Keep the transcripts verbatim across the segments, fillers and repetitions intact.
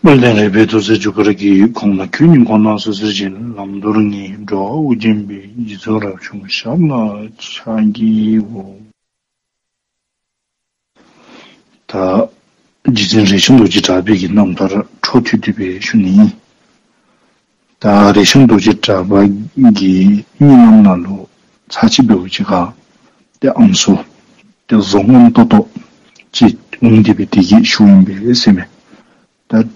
དཔལ་ལྡན་རས་པའི་ཐུགས་སྲས་འཇུག་པར་བགྱི། ཁོང་ན་ཁྱོད་ཉིད་ཁོ་ན་སོ་སོར་བཞིན། ལམ་མདོར་ངེས་འགྲོ་བ་དབུགས་འབྱིན་པའི། རྗེ་བཙུན་རབ་བྱུང་ཞབས་ལ་ཕྱག་བགྱིའོ། ད་རྗེ་བཙུན་རས་ཆུང་རྡོ་རྗེ་གྲགས་པའི་གི་རྣམ་ཐར་འཕྲོ་མཐུད་དེ་སྦེ་ཞུ་ནི་ཨིན། ད་རས་ཆུང་རྡོ་རྗེ་གྲགས་པ་གི་གཉིད་ལམ་ནང་ལུ་ཚར་གཅིག་འབདཝ་ཅིག་ཁར་ཏེ་ཨམ་སྲུ་ཏེ་བཟོ་ངན་ཏོག་ཏོ་ཅིག་འོང་སྟེ་སྦེ་དེ་གིས་ཞུཝ་ཨིན་པས་ཟེར་མས། ད་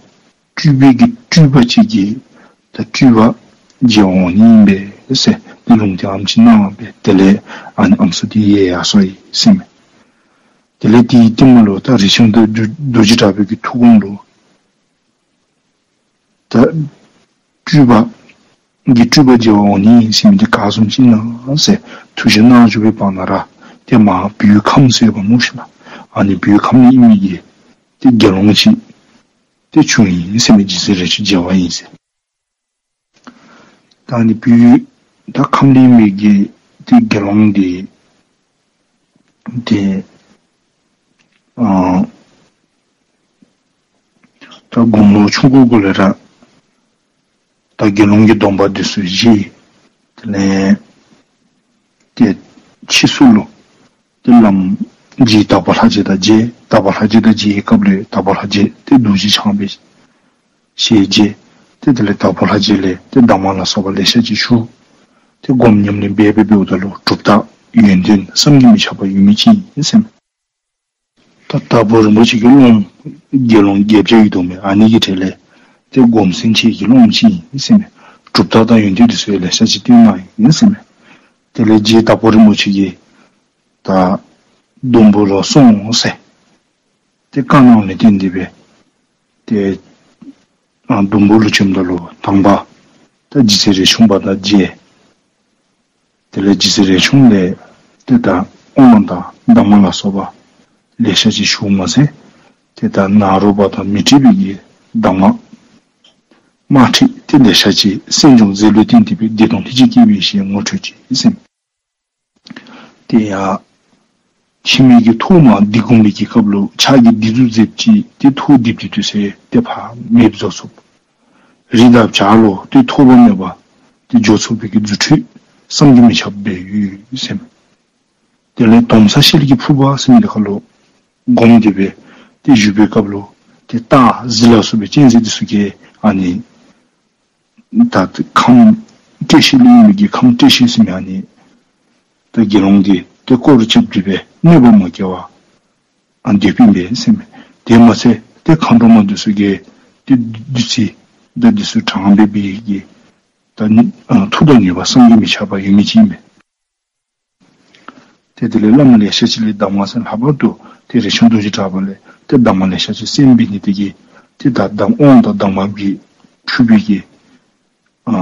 སྤྲུལ་པའི་གི་སྤྲུལ་པ་ཅིག་གིས་ད་སྤྲུལ་པ་མཇལ་འོང་ནི་ཨིན་པས་ཟེར་ཏེ་ལུང་བསྟན་ཨམ་ཅིག་གནང་སྦེ་དེ་ལས་ཨ་ནི་ཨམ་སྲུ་དེ་ཡལ་ཡར་སོ་ཡི་ཟེར་མས། དེ་ལས་དེའི་རྟིང་མ་ལུ་ད་རས་ཆུང་རྡོ་རྗེ་གྲགས་པའི་གི་ཐུགས་དགོངས་ལུ་ད་སྤྲུལ་པ་གིས་སྤྲུལ་པ་མཇལ་བར་འོང་ནི་ཟེར་མི་འདི་ག་བཟུམ་ཅིག་ཨིན་ན་ཟེར་ཐུགས་བཞེད་གནང་བཅུག་པའི་བར་ན་ར་ཏེ་མར་བོད་ཁམས་ཟེར་བ་མོ་ཤིག་ལགས། ཨ་ནི་བོད་ཁམས་ལས་ཨིན་མི་གི་ཏེ་དགེ་སློང་ཅིག་ཏེ་བྱུང་ཡི་ཟེར་མས། རྗེ་བཙུན་རས་ཆུང་མཇལ་བ་ཨིན་ཟེར། ད་ཨ་ནི་བོད་ད་ཁམས་ལས་ཨིན་མི་གི་ཏེ་དགེ་སློང་འདི་ཏེ་ཨ་ད་དགུང་ལོ་ཆུང་ཀུ་ཀུ་ལས་ར་ད་དགེ་སློང་གི་སྡོམ་པ་འདི་ཚུ་བཞེས། དེ་ལས་ཏེ་ཕྱིས་སུ་ལུ་ཏེ་བླམ་རྗེ་དྭགས་པོ་ལྷ་རྗེ་དང་མཇལ། དྭགས་པོ་ལྷ་རྗེ་དང་མཇལ་བའི་སྐབས་ལུ་དྭགས་པོ་ལྷ་རྗེ་ཏེ་རྡོ་རྗེ་འཆང་སྦེ་ཞལ་མཇལ། ཏེ་དེ་ལས་དྭགས་པོ་ལྷ་རྗེ་ལས་ཏེ་གདམས་ངག་ལ་སོགས་པ་ལེ་ཤ་ཅིག་ཞུ། ཏེ་སྒོམ་ཉམས་ལེན་འབད་འབད་འབདཝ་ད་ལུ་གྲུབ་རྟགས་ཡོན་ཏན་བསམ་གྱིས་མི་ཁྱབ་པ་ཡོད་མི་ཅིག་ཨིན་ཟེར་མས། ད་དྭགས་པོ་རིན་པོ་ཆེ་གི་སློབ་མ་དགེ་སློང་བརྒྱད་བརྒྱ་ཡོད་དོ་མས། ཨ་ནི་གི་གྲས་ལས་ཏེ་སྒོམ་སེམས་ཅན་གྱི་སློབ་མ་ཅིག་ཨིན་ཟེར་མས། གྲུབ་རྟགས་དང་ཡོན་ཏན་འདི་ཚུ་ལེ་ཤ་ཅིག་སྟོན་གནང་ཡི་ཟེར་མས། དེ་ལས་རྗེ་དྭགས་པོ་རིན་པོ་ཆེ་གིས་ད་སྡོང་པོ་ལུ་སོང་ཟེར་ཏེ་བཀའ་གནང་ནི་བརྟེན་ཏེ་སྦེ་ཏེ་ཨ་སྡོང་པོ་ལུ་བྱོནམ་ད་ལུ་དང་པ་ད་རྗེ་བཙུན་རས་ཆུང་པ་དང་མཇལ། དེ་ལས་རྗེ་བཙུན་རས་ཆུང་ལས་ཏེ་ད་དབང་དང་གདམས་ངག་ལ་སོགས་པ་ལེ་ཤ་ཅིག་ཞུཝ་མ་ཚད་ཏེ་ད་ནཱ་རོ་པ་དང་མཻ་ཏྲི་པའི་གི་གདམས་ངག་དམར་ཁྲིད་ཏེ་ལེ་ཤ་ཅིག་གསན་སྦྱོང་མཛད་ལུ་བརྟེན་ཏེ་སྦེ་བདེ་སྟོང་ཐུགས་རྗེ་སྐྱེས་པའི་ཞལ་ངོ་འཕྲོད་ཅི་ཟེར་མས། ཏེ་ཡང་ཕྱི་མའི་གི་ཐོག་མར་སྡིག་སྒོམ་པའི་གི་སྐབས་ལུ་ཕྱག་གི་སྡིགས་མཛུབ་མཛདཔ་ཅིག་ཏེ་ཐོག་སྡིགཔ་འདི་དུས་ཚོད་ཏེ་ཕར་མེདཔ་བཟོ་ཚུགས། རི་དང་བྱག་ལུ་ཏེ་ཐོགས་པ་མེད་པར་ཏེ་འགྱོ་ཚུགས་པའི་གི་རྫུ་འཕྲུལ་བསམ་གྱིས་མི་ཁྱབ་སྦེ་ཡོད་ཟེར་མས། དེ་ལས་དོམ་ས་ཤེལ་གྱི་ཕུར་པ་ཟེར་མི་འདི་ཁར་ལུ་བསྒོམས་ཏེ་སྦེ་ཏེ་བཞུགས་པའི་སྐབས་ལུ་ཏེ་སྟག་གཟིག་ལ་སོགས་པའི་གཅན་གཟན་འདི་ཚུ་གིས་ཨ་ནི་ད་ཁམས་བཀྲེས་ཤོས་ལུ་ཨིན་མི་གི་ཁམས་བཀྲེས་ཤོས་ཟེར་མི་ཨ་ནི་ད་དགེ་སློང་འདི་ཏེ་སྐོར་ར་རྐྱབ་སྟེ་སྦེ་གནོད་པ་མ་བཀལ་བར་ཨ་སྡོདཔ་ཨིན་པས་ཟེར་མས། དེ་མ་ཚད་ཏེ་མཁའ་འགྲོ་མ་འདི་ཚུ་གིས་ཏེ་བདུད་རྩི་དང་འདི་ཚུ་དྲངས་སྦེ་འབད་བའི་གི་ད་ཨ་མཐུ་དང་ནུས་པ་བསམ་གྱིས་མི་ཁྱབ་པ་ཡོད་མི་ཅིག་ཨིན་པས། ཏེ་དེ་ལས་བླམ་ལེ་ཤ་ཅིག་ལས་གདམས་ངག་གསན། ལྷག་པར་དུ་ཏེ་རས་ཆུང་རྡོ་རྗེ་གྲགས་པ་ལས་ཏེ་གདམས་ངག་ལེ་ཤ་ཅིག་གསན་པའི་ནི་དེ་གིས་ཏེ་ད་གདམས་དབང་དང་གདམས་ངག་གིས་འཁྲུགས་པའི་གི་ཨ་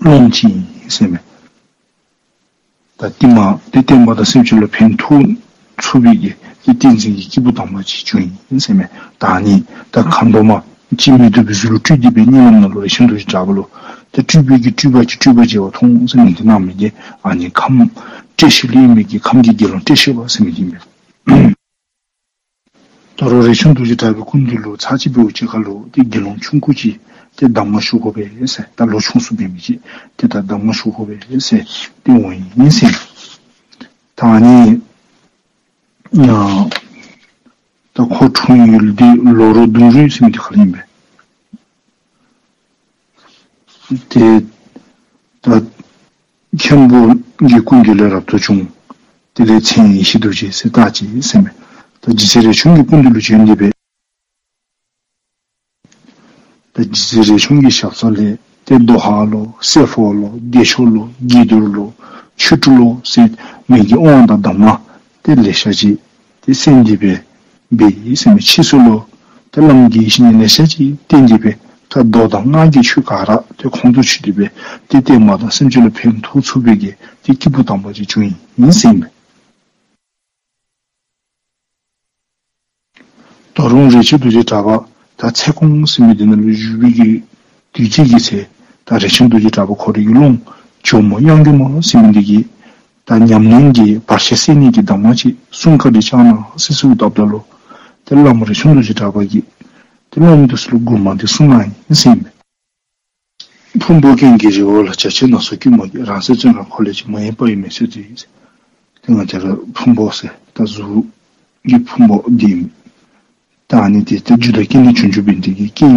སློབ་མ་ཅིག་ཨིན་ཟེར་མས། ད་རྟིང་མ་ཏེ་བསྟན་པ་དང་སེམས་ཅན་ལུ་ཕན་ཐོགས་ཚུགས་པའི་གི་ཏེ་བསྟན་འཛིན་གྱི་སྐྱེས་བུ་དམ་པ་ཅིག་བྱུང་ཡི་ཟེར་མས། ད་ཨ་ནི་ད་མཁའ་འགྲོ་མ་ཅིག་མེ་ཏོག་གི་གཟུགས་ལུ་སྤྲུལ་ཏེ་སྦེ་གཉིད་ལམ་ནང་ལུ་རས་ཆུང་རྡོ་རྗེ་གྲགས་པ་ལུ་ཏེ་སྤྲུལ་པའི་གི་སྤྲུལ་པ་ཅིག་སྤྲུལ་པ་མཇལ་བར་མཐོང་ཟེར་ལུང་བསྟན་གནང་མི་འདི་ཨ་ནི་ཁམས་བཀྲེས་ཤོས་ལུ་ཨིན་མི་གི་ཁམས་ཀྱི་དགེ་སློང་བཀྲེས་ཤོས་པ་ཟེར་མི་འདི་ཨིན་པས། ད་རུང་རས་ཆུང་རྡོ་རྗེ་གྲགས་པའི་སྐུ་མདུན་ལུ་ཚར་གཅིག་འབདཝ་ཅིག་ཁར་ལུ་ཏེ་དགེ་སློང་ཆུང་ཀུ་ཅིག་ཏེ་གདམས་ངག་ཞུ་དགོ་པས་ཟེར། ད་ལོ་ཆུང་སུ་འབད་མི་ཅིག་ཏེ་ད་གདམས་ངག་ཞུ་དགོ་པས་ཟེར་ཏེ་འོང་ཡི་ཟེར། ད་ཨ་ནི་ཨ་ད་ཁོ་འཁྲུངས་ཡུལ་འདི་ལོ་རོ་གདུང་རུ་ཟེར་མི་འདི་ཁར་ཨིན་པས། ཏེ་ད་མཁན་པོ་གི་སྐུ་མདུན་ལས་རབ་ཏུ་བྱུང་། དེ་ལས་མཚན་ཡེ་ཤེས་རྡོ་རྗེ་ཟེར་བཏགས་ཅི་ཟེར་མས། ད་རྗེ་བཙུན་རས་ཆུང་གི་སྐུ་མདུན་ལུ་བྱོན་ཏེ་སྦེ་ད་རྗེ་བཙུན་རས་ཆུང་གི་ཞབས་ས་ལས་ཏེ་དོ་ཧ་ལོ་སེ་ཕོ་ལོ་བདེ་མཆོག་ལོ་དགྱེས་རྡོར་ལོ་ཆོས་དྲུག་ལོ་ཟེར་མི་གི་དབང་དང་གདམས་ངག་ཏེ་ལེ་ཤ་ཅིག་ཏེ་གསན་ཏེ་སྦེ་འབད་ཡི་ཟེར་མས། ཕྱིས་སུ་ལུ་ཏེ་བླམ་དགེ་བཤེས་གཉེན་ལེ་ཤ་ཅིག་བསྟེན་ཏེ་སྦེ་ད་མདོ་དང་སྔགས་ཀྱི་ཆོས་ག་ར་ཏེ་ཁོང་དུ་ཆུད་དེ་སྦེ་ཏེ་བསྟན་པ་དང་སེམས་ཅན་ལུ་ཕན་ཐོགས་ཚུགས་པའི་གི་ཏེ་སྐྱེས་བུ་དམ་པ་ཅིག་བྱུང་ཡི་ཟེར་མས། ད་རུང་རས་ཆུང་རྡོ་རྗེ་གྲགས་པ་ད་ཚེ་གོང་ཟེར་མི་འདི་ནང་ལུ་བཞུགས་པའི་གི་དུས་ཅི་གི་ཚེ་ད་རས་ཆུང་རྡོ་རྗེ་གྲགས་པ་ཁོ་རའི་གི་སློབ་མ་ཇོ་མོ་གཡང་སྒྱུ་མ་ཟེར་མི་འདི་གིས་ད་ཉམས་ལེན་གྱི་བར་ཆད་སེལ་ནི་གི་གདམས་ངག་ཅིག་གསུང་བཀའ་དྲིན་བསྐྱང་གནང་ཟེར་གསོལཝ་བཏབ་ད་ལུ་ཏེ་བླམ་རས་ཆུང་རྡོ་རྗེ་གྲགས་པ་གིས་ ཏེ་སློབ་མ་འདི་ཚུ་ལུ་མགུར་མ་འདི་གསུངས་གནང་ཡི་ཟེར་ཨིན་པས། ཕུང་པོ་རྐྱེན་གྱིས་རི་བོ་ལ། བྱ་བྱེད་སྣ་ཚོགས་དཀྱུས་མ་གིས། རང་སེམས་བཙོན་རར་འཁོར་ལས་ཀྱང་། མ་ཡེངས་པ་ཡིས་མི་ཚད་འདུད་ཡིན་ཟེར། ཏེ་ང་བཅས་ར་ཕུང་པོ་ཟེར་ད་གཟུགས་ཀྱི་ཕུང་པོ་འདི་ཨིན། ད་ཨ་ནི་འདི་ཏེ་རྒྱུ་དང་རྐྱེན་ལས་བྱུང་བྱུངམ་འབད་ནི་དེ་གིས་རྐྱེན་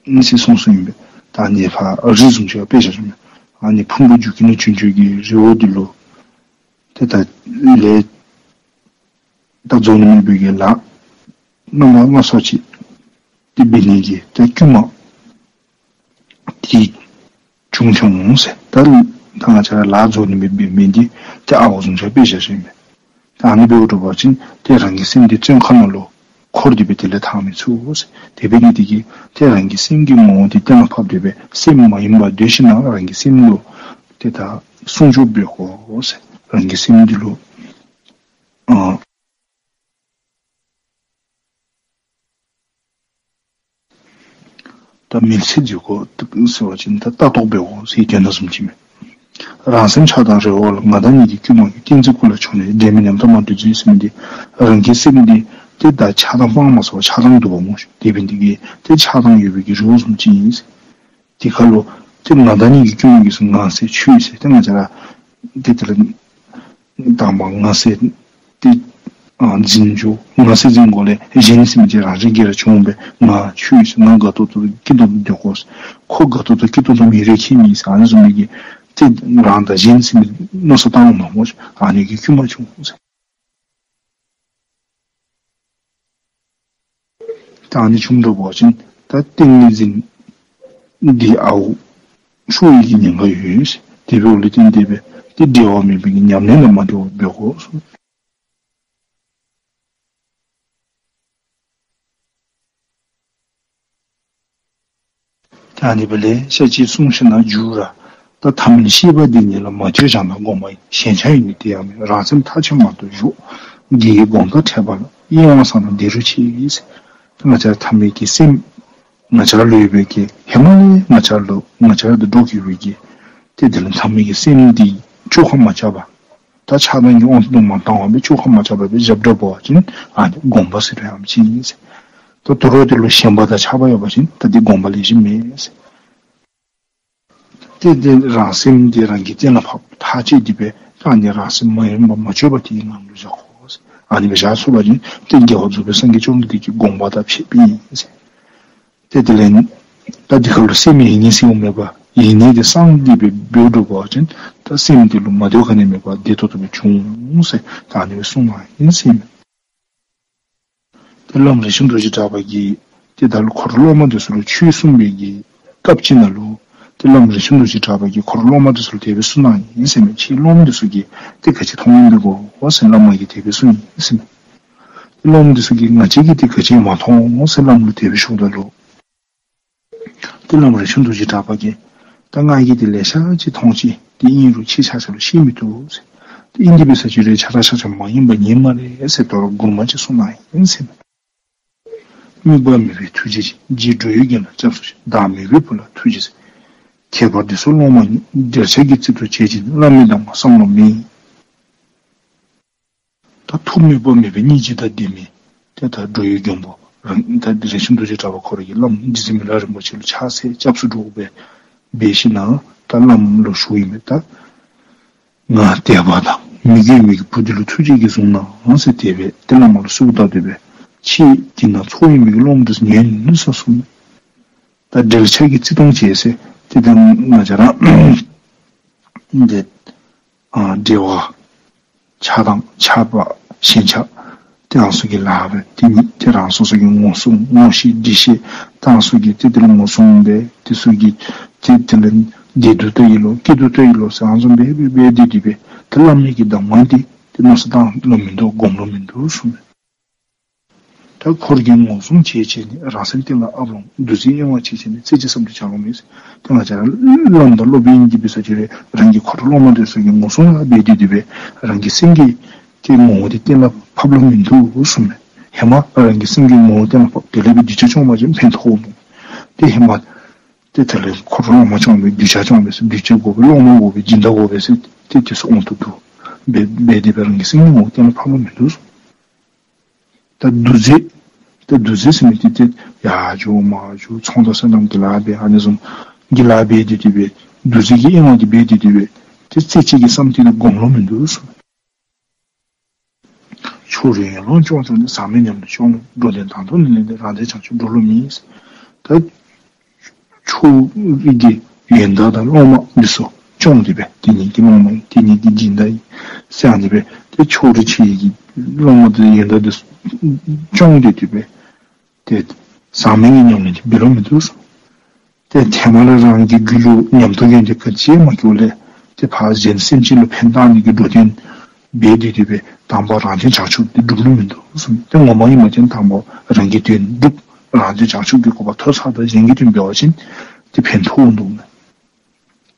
ཨིན་ཟེར་གསུངས་གསུངསམ་ཨིན་པས། ད་ཨ་ནི་ཕར་རི་བཟུམ་ཅིག་དཔེ་བཞག་ཞིནམ་ཨ་ནི་ཕུང་པོའི་རྒྱུ་རྐྱེན་ལས་བྱུང་བྱུངམ་གི་རི་བོ་འདི་ལུ་ཏེ་ད་ལས་ད་རྫོགས་ནི་མེད་པའི་གི་ལཱ་སྣ་མང་སྣ་ཚོགས་ཅིག་ཏེ་འབད་ནི་གི་ད་དཀྱུས་མ་འདི་བྱུང་བྱུངམ་ཟེར། ད་ད་ང་བཅས་ར་ལཱ་རྫོགས་ནི་མེད་པའི་མི་འདི་ཏེ་ཨ་ཝ་བཟུམ་ཅིག་དཔེ་བཞག་ཞིནམ་ཨིན་པས། ད་ཨ་ནི་འབདཝ་འདྲཝ་ཅིན་ཏེ་རང་གི་སེམས་འདི་བཙོན་ཁང་ནང་ལུ་འཁོར་ཏེ་སྦེ་དེ་ལས་ཐར་མི་ཚུགས་ཟེར། དེ་འབད་ནི་དེ་གིས་ཏེ་རང་གི་སེམས་ཀྱི་ངོ་བོ་འདི་གཏན་ལ་ཕབ་སྟེ་སྦེ་སེམས་མ་ཡེངས་པར་སྡོད་ཞིནམ་རང་གི་སེམས་ལུ་ཏེ་ད་སྲུང་སྐྱོབ་འབད་དགོ་ཟེར། རང་གི་སེམས་འདི་ལུ་ཨ་ད་མི་ཚེ་འདི་ཁོ་ཟེར་བ་ཅིན་ད་ལྟ་རྟོག་འབད་དགོ་ཟེར་དོན་དག་བཟུམ་ཅིག་མས། རང་སེམས་ཆགས་སྡང་རི་བོ་ལ། ང་དང་གཉིས་ཀྱི་དཀྱུས་མ་གིས། གཏན་ཚིགས་ཀུན་ལ་ཕྱོགས་ནས། འབྲལ་མེད་ཉམ་ཐག་མ་དུད་འཛིན་ཟེར་མི་འདི་རང་གི་སེམས་འདི་ཏེ་ད་ཆགས་སྡང་སྤང་མ་ཚུགས་པར་ཆགས་སྡང་འདུག་པ་སྨོ། དེ་འབད་ནི་དེ་གིས་ཏེ་ཆགས་སྡང་ཡོད་པའི་གི་རི་བོ་བཟུམ་ཅིག་ཨིན་ཟེར། དེ་ཁར་ལུ་ཏེ་ང་དང་གཉིས་ཀྱི་དཀྱུས་མ་གིས་ཟེར་ང་ཟེར་ཁྱོད་ཟེར་ཏེ་ང་བཅས་ར་ཏེ་དེ་ལས་དང་པ་ང་ཟེར་ཏེ་ཨ་འཛིན་འགྱོ། ང་ཟེར་འཛིན་དགོཔ་ལས་གཞན་ཟེར་མི་འདི་རང་བཞིན་གྱིས་ར་བྱུངམ་སྦེ་ང་ཁྱོད་ཟེར་ང་དགའ་ཏོག་ཏོ་སྐྱིད་ཏོང་ཏོ་སྡོད་དགོ་ཟེར། ཁོ་དགའ་ཏོག་ཏོ་སྐྱིད་ཏོང་ཏོ་མི་རེ་ཁྱད་མེད་ཟེར་ཨ་ནི་བཟུམ་མའི་གི་ཏེ་རང་དང་གཞན་ཟེར་མི་མནོ་བསམ་བཏང་འོང་མས་སྨོ། ཨ་ནི་གི་དཀྱུས་མ་བྱུང་ཟེར། ད་ཨ་ནི་བྱུངམ་འདྲཝ་ཅིན་ད་ཏིང་ངེ་འཛིན་འདི་ཨརཝ་ཤོར་བའི་གི་ཉེན་ཁ་ཡོད་ཟེར། དེ་འབདཝ་ལས་བརྟེན་ཏེ་སྦེ་ཏེ་འབྲལ་བ་མེད་པའི་གི་ཉམས་ལེན་ལུ་མ་འབྲལ་བར་འབད་དགོ་ཟེར། ད་ཨ་ནི་སྦེ་ལེ་ཤ་ཅིག་གསུངས་ཞིནམ་མཇུག་ར་ད་ཐ་མལ་ཤེས་པ་འདི་ཉིད་ལ། མ་བཅོས་བྱང་སྣང་སྒོམ་པ་ཡིས། ཞེན་ཆགས་ཡོད་ནི་དེ་ཡང་མེད། རང་སེམས་ཐག་ཆོད་མ་ཐུབ་གཞོགས། དགེ་བའི་སྒོམ་དང་འཕྲད་པ་ལ། གཡེང་བ་བསམ་ན་བདེ་རུ་ཆེ་ཟེར། ད་ང་བཅས་ཐ་མལ་གྱི་སེམས་ང་བཅས་ལུ་ཡོད་པའི་གི་ཧེ་མ་ལས་ང་བཅས་ལུ་ང་བཅས་ལུ་འགྲོ་དགོ་པའི་གི་ཏེ་དེ་ལས་ཐ་མལ་གྱི་སེམས་འདི་བཅོས་ཁ་མ་རྐྱབ་པར་ད་ཆགས་སྡང་གི་དབང་དུ་མ་བཏང་བར་སྦེ་བཅོས་ཁ་མ་རྐྱབ་པར་སྦེ་བཞག་འགྱོ་བ་ཅིན་ཨ་ནི་སྒོམ་པ་ཟེར་རུང་ཡང་ཅིག་ཨིན་ཟེར། ད་དོ་རུང་དེ་ལུ་ཞེན་པ་དང་ཆགས་པ་ཡོད་པ་ཅིན་ད་འདི་སྒོམ་པ་ལེགས་ཤོམ་མེན་ཟེར། ཏེ་དེ་རང་སེམས་འདི་རང་གིས་གཏན་ལ་ཕབ་ཐག་བཅད་དེ་སྦེ་ད་ཨ་ནི་རང་སེམས་མ་ཡེངས་པར་མ་བཅོས་པར་དེའི་ངང་ལུ་བཞག་དགོ་ཟེར། ཨ་ནི་སྦེ་བཞག་ཚུགས་པ་ཅིན་ཏེ་རྒྱལ་བ་རྫོགས་པའི་སངས་རྒྱས་བཅོམ་ལྡན་འདས་ཀྱི་དགོངས་པ་དང་ཕྱད་པ་ཨིན་ཟེར། ཏེ་དེ་ལས་ད་འདི་ཁར་ལུ་སེམས་ཡེངས་ནི་ཟེར་མེད་པར་ཡེངས་ནི་འདི་སངས་ཏེ་སྦེ་འབད་འགྱོ་བ་ཅིན་ད་སེམས་འདི་ལུ་མ་བདེཝ་ག་ནི་མེད་པར་བདེ་ཏོག་ཏོ་སྦེ་འབྱུང་ཟེར་ད་ཨ་ནི་སྦེ་གསུངས་གནང་ཡི་ཟེར་མས། ཏེ་བླམ་རས་ཆུང་རྡོ་རྗེ་གྲགས་པ་གིས་ཏེ་ད་ལྟོ་འཁོར་སློབ་མ་འདི་ཚུ་ལུ་ཆོས་གསུངས་པའི་གི་སྐབས་ཅིག་ནང་ལུ་ཏེ་བླམ་རས་ཆུང་རྡོ་རྗེ་གྲགས་པ་གིས་འཁོར་སློབ་མ་འདི་ཚུ་ལུ་དེ་སྦེ་གསུངས་གནང་ཡི་ཟེར་མས། ཁྱེད་སློབ་མ་འདི་ཚུ་གིས་ཏེ་ག་ཅི་མཐོང་ཡི་འདུག་གོ་ཟེར་བླམ་གིས་དེ་སྦེ་གསུངས་ཡི་ཟེར་མས། སློབ་མ་འདི་ཚུ་གིས་ང་བཅས་ཀྱིས་ཏེ་ག་ཅི་མ་མཐོང་ཟེར་བླམ་ལུ་དེ་སྦེ་ཞུཝ་ད་ལུ་ཏེ་བླམ་རས་ཆུང་རྡོ་རྗེ་གྲགས་པ་གིས་ད་ང་གིས་ཏེ་ལེ་ཤ་ཅིག་མཐོང་ཅི། ཏེ་ཨིན་རུང་ཁྱེད་ཆ་ཁྱབ་ལུ་བཤད་མི་བཏུབ་ཟེར། ཏེ་ཨིན་ཏེ་འབད་ས་ཅིག་རུང་ཁྱེད་ར་ཆ་ཁྱབ་མ་ཡེངས་པར་ཉན་སྨ་རེ་ཟེར་དོ་རུང་མགུར་མ་ཅིག་གསུངས་གནང་ཡི་ཟེར་མས། དམིགས་པ་མེད་པའི་ཐུགས་རྗེ་ཅན། རྗེ་འགྲོ་བའི་དོན་ལ་སྐྱབས་སུ་མཆི། བདག་མེད་པའི་བུ་ལ་ཐུགས་རྗེས་གཟིགས། ཁྱད་པར་འདི་སོགས་སློབ་མ་ཉིད། འབྲལ་ཆགས་ཀྱི་རྩིབས་ཏོ་བྱེད་ཅིང་། བླ་མའི་གདམས་ངག་བསམ་བློ་མེད། ད་ཐུགས་དམིགས་པ་མེད་པའི་སྙིང་རྗེ་དང་ལྡན་མི་ཏེ་ད་འགྲོ་བའི་མགོན་པོ་རང་ད་རས་ཆུང་རྡོ་རྗེ་གྲགས་པ་ཁོ་ར་གིས་བླམ་རྗེ་བཙུན་མི་ལ་རིན་པོ་ཆེ་ལུ་ཕྱག་འཚལ་སྐྱབས་སུ་འགྲོ་སྦེ་འབད་ཞིནམ་ད་བླམ་ལུ་ཞུཝ་ཨིན་མས། ད་ང་དད་པ་དང་མི་དགེ་མི་དགེ་བུ་འདི་ལུ་ཐུགས་རྗེས་གཟིགས་གནང་ཟེར་དེ་སྦེ་ཏེ་བླ་མ་ལུ་གསོལཝ་བཏབ་སྟེ་སྦེ་ཁྱེད་ཀྱི་ནང་ཚོགས་ཡོད་མི་གི་སློབ་མ་འདི་ཚུ་ཉན་ཟེར་གསུངས་མས། ད་འབྲལ་ཆགས་ཀྱི་རྩིབས་སྟོང་བྱེད་ཟེར་ཏེ་ད་ང་བཅས་ར་འདི་ཨ་འབྲེལ་བ་ཆགས་སྡང་ཆགས་པ་ཞེན་ཆགས་ཏེ་ཨ་ནི་ཚུ་གི་ལཱ་འབད་དེ་ནི་ཏེ་རང་སོ་སོ་གི་ངོ་སྲུང་ངོ་ཤེས་འདྲིས་ཤེས་ད་ཨ་ནི་ཚུ་གི་ཏེ་དེ་ལུ་ངོ་སྲུང་འབད་དེ་ཚུ་གི་ཏེ་དེ་ལས་བདེ་སྡུག་ལྟ་ཡི་ལོ་སྐྱིད་སྡུག་ལྟ་ཡི་ལོ་ཟེར་ཨ་ནི་ཚུ་འབད་འབད་འབད་དེ་དེ་སྦེ་ཏེ་བླ་མའི་གི་གདམས་ངག་འདི་ཏེ་མནོ་བསམ་བཏང་ལོང་མིན་འདུག་སྒོམ་ལོང་མིན་འདུག་གསུངས་མས། ད་འཁོར་གྱིས་ངོ་སྲུང་བྱེད་བྱས་ནས། རང་སེམས་གཏན་ལ་ཕབ་ལོང་། འདུ་འཛི་གཡེང་བ་བྱེད་བྱས་ནས། རྩེ་གཅིག་བསམ་དུ་བྱ་ལོང་མེད། ཏེ་ང་བཅས་ར་བླམ་དང་སློབ་དཔོན་གྱིས་འབད་ས་ཅིག་རུང་རང་གི་འཁོར་སློབ་མ་འདི་ཚུ་གིས་ངོ་སྲུང་ལུ་འབད་དེ་དེ་སྦེ་རང་གི་སེམས་ཀྱི་ཏེ་ངོ་བོ་འདི་གཏན་ལ་ཕབ་ལོང་མིན་འདུག་གསུངས་མས། ཧེ་མ་རང་གི་སེམས་ཀྱི་ངོ་བོ་གཏན་ལ་ཕབ་དེ་ལས་སྦེ་གདུལ་བྱ་སྐྱོང་བ་ཅིན་ཕན་ཐོགས་འོང་། ཏེ་ཧེ་མ་ཏེ་དེ་ལས་འཁོར་སློབ་མ་སྐྱོང་བའི་གདུལ་བྱ་སྐྱོང་བའི་ཟེར་གདུལ་བྱ་དགོ་པས་སློབ་མ་དགོ་པས་སྦྱིན་བདག་དགོ་པས་ཟེར་ཏེ་དེ་ཚུ་འོང་དོ་འདུག་འབད་འབད་དེ་སྦེ་རང་གི་སེམས་ཀྱི་ངོ་བོ་གཏན་ལ་ཕབ་ལོང་མིན་འདུག་གསུངས། ད་འདུ་འཛི་ ཏེ་འདུ་འཛི་ཟེར་མི་འདི་ཏེ་ཡར་འགྱོ་མར་འགྱོ་ཚོང་དང་སོ་ནམ་གྱི་ལཱ་འབད་ཨ་ནི་བཟུམ་གྱི་ལཱ་འབད་དེ་དེ་སྦེ་འདུ་འཛི་གི་གཡེང་བ་འདི་འབད་དེ་དེ་སྦེ་ཏེ་རྩེ་གཅིག་གི་བསམ་གཏན་ལུ་སྒོམ་ལོང་མིན་འདུག་གསུངས། ཕྱོགས་རིས་ཡན་ལག་སྐྱོང་སྟེ་ནི་ཟག་མེད་ཉམས་ལེན་སྐྱོང་ལོ། འགྲོ་དོན་དང་ཐོག་ནི་ལེན་ཏེ་རང་དོན་བྱང་ཆུབ་འགྲོ་ལོང་མིན། ད་ཕྱོགས་རིས་ཀྱི་ཡོན་བདག་དང་སློབ་མ་འདི་ཚུ་སྐྱོང་སྟེ་སྦེ་དེ་ཉིད་ཀྱི་སློབ་མ་དེ་ཉིད་ཀྱི་སྦྱིན་བདག་ཟེར་ཨ་ནི་སྦེ་ཏེ་ཕྱོགས་རིས་ཆེ་བའི་གི་སློབ་མ་དང་ཡོན་བདག་འདི་ཚུ་སྐྱོང་སྟེ་དེ་སྦེ་ཏེ་ཟག་མེད་ཀྱི་ཉམས་ལེན་འདི་འབད་ལོང་མིན་འདུག་གསུངས། ཏེ་ཐ་མ་ལུ་རང་གི་རྒྱུད་ལུ་ཉམས་རྟོགས་ཡོན་ཏན་ག་ཅི་མ་སྐྱེ་བ་ལས་ཏེ་ཕར་གཞན་སེམས་ཅན་ལུ་ཕན་བཏགས་ནི་གི་འགྲོ་དོན་འབད་དེ་དེ་སྦེ་དང་པ་རང་དོན་བྱང་ཆུབ་འདི་སྒྲུབ་ལོང་མིན་འདུག་གསུངས། ཏེ་ངོ་མ་ཨིན་པ་ཅིན་དང་པ་རང་གི་དོན་སྒྲུབ། རང་དོན་བྱང་ཆུབ་ཀྱི་གོ་འཕང་ཐོབ་ཚར་ད་གཞན་གྱི་དོན་འབད་བ་ཅིན་ཏེ་ཕན་ཐོགས་འོང་འདུག་མས།